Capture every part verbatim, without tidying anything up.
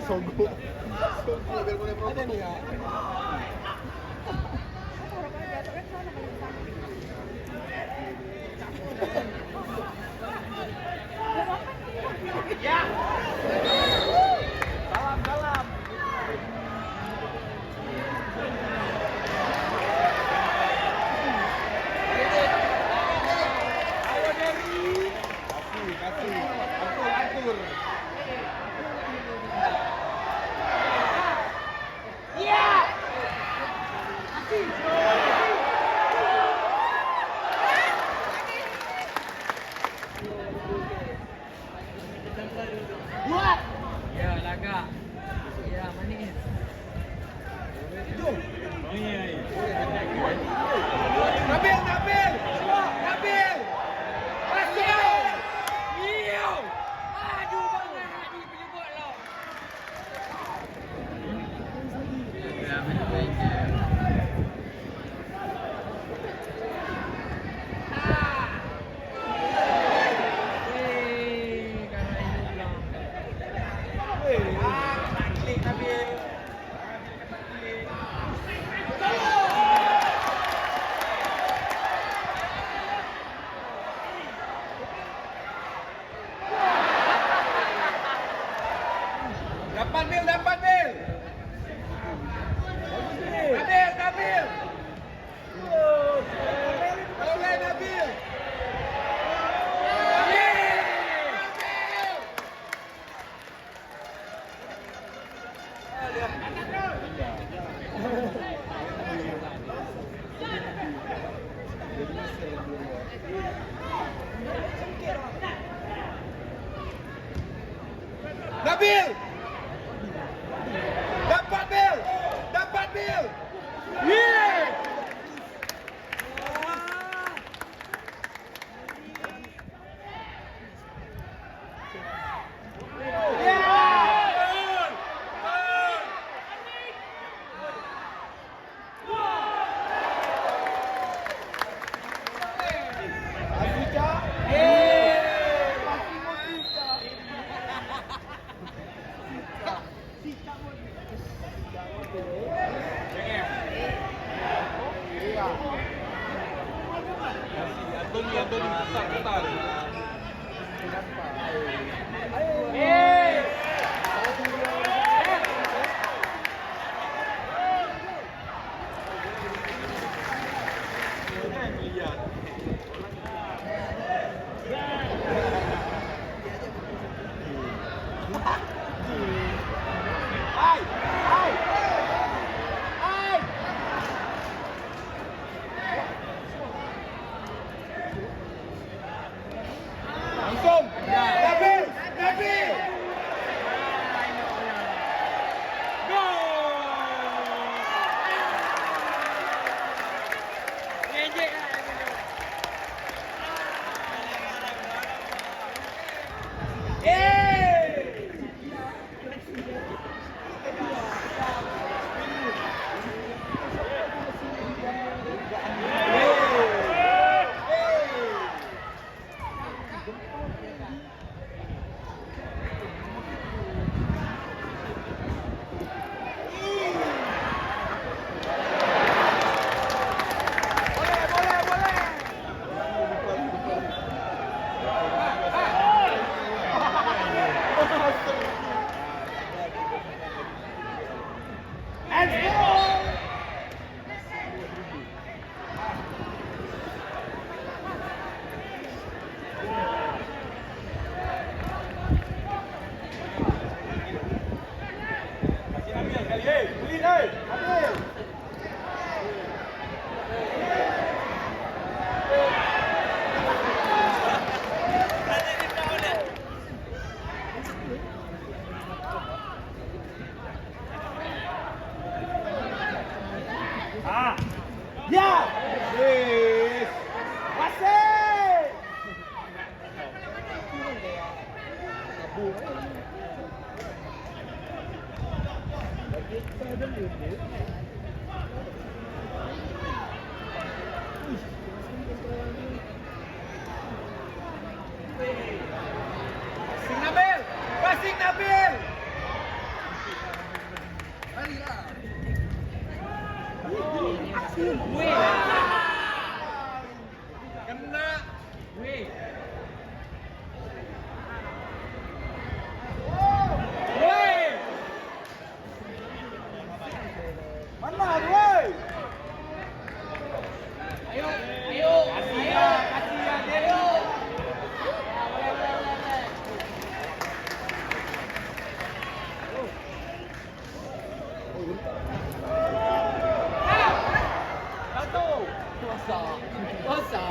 Sogok. Sogok biar boleh merokok. Ya, lagak. Ya, manis. Nabil, Nabil! Nabil! Nabil! Aduh, bangai hati penyebut lo. Dapat, Bil, dapat, Bil. Nabil, Nabil. Tolong, Nabil. Nabil. Nabil! Dapat, Bil! Dapat, Bil! Yeay! Langsung. Nabil, Nabil. Gol. Ah. Ya. Yes. Masih. Ayo, ayo, ayo, ayo. Satu. Kuasa. Kuasa.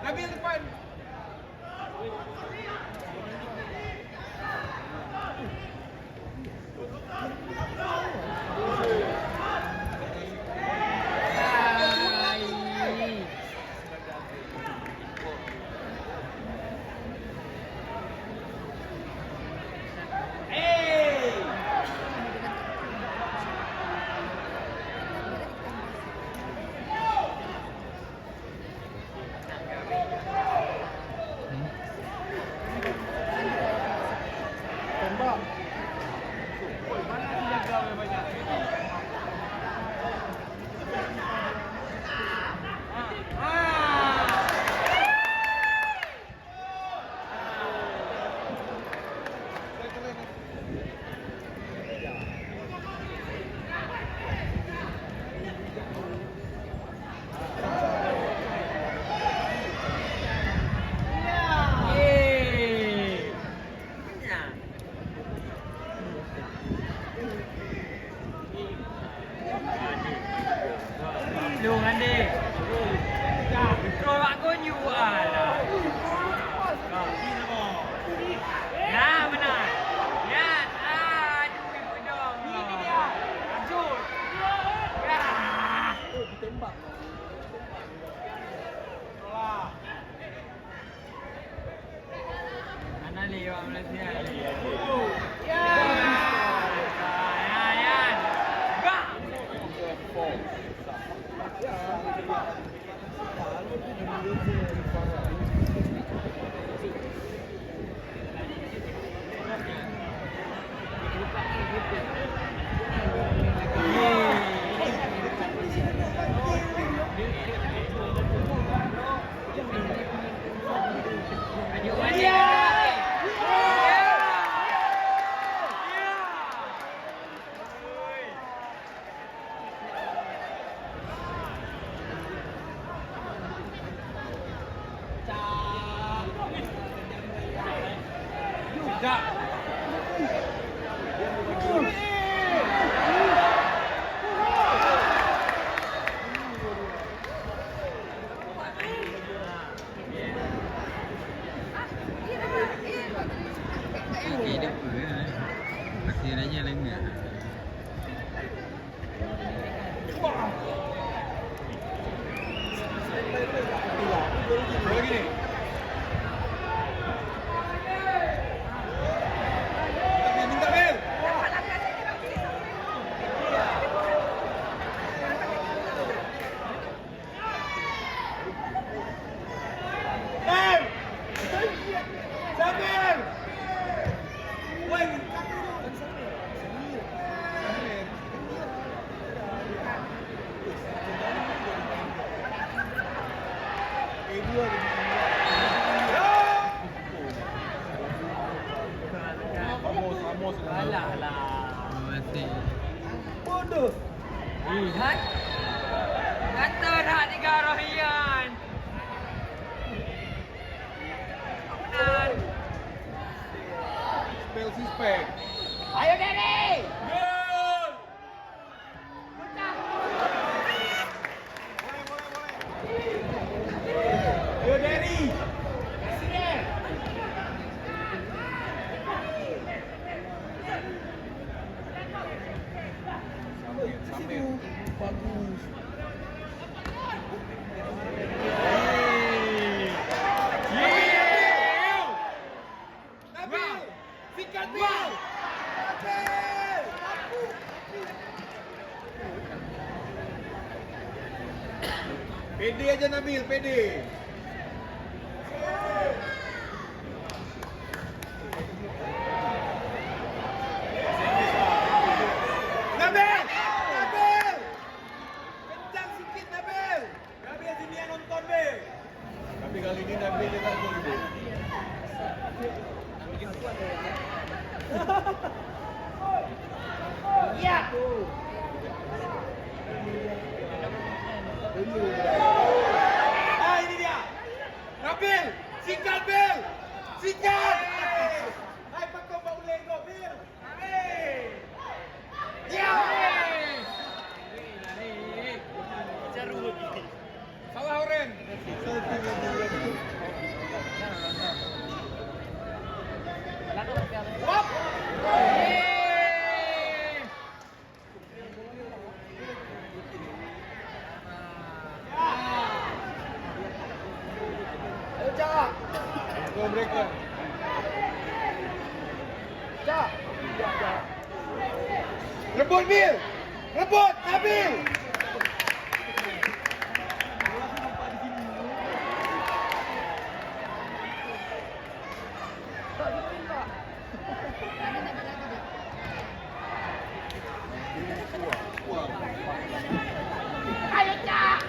Nabil depan. Lôn Andi. Beutôi bak gon you, alah. Ya, meunan. Ya, aduh, ipeudong. Lanjut. Ya. Hana lé awak Malaysia. Ya. Ya, ya. Gah. Okey, dah apa? Masih raya lengah. Vamos, vamos. Alah, alah. Bodoh. Hai. Kata dah tiga roh Ian. Benar. Spell suspek. Ayo, Derry. Gol. Ayo, Derry. Samir, Samir. Bagus. Yeay. Yeay. Nabil! Sikat, Bil! Nabil! Pede aja, Nabil, pede. Nabil! Nabil! Kencang sikit, Nabil! Nabil, sini yang nonton, Bil. Tapi kali ini Nabil dia tak gol, Bil. Ya. Ah, ini dia. Nabil, sikat, Bil. Sikat. Hai, pakon bak ulèe kau, Bil. Salah orang. Wap. Ayo, Cak. Go, breaker. Cak. Rebut, Bil. Rebut, Nabil. Ayo, Cak.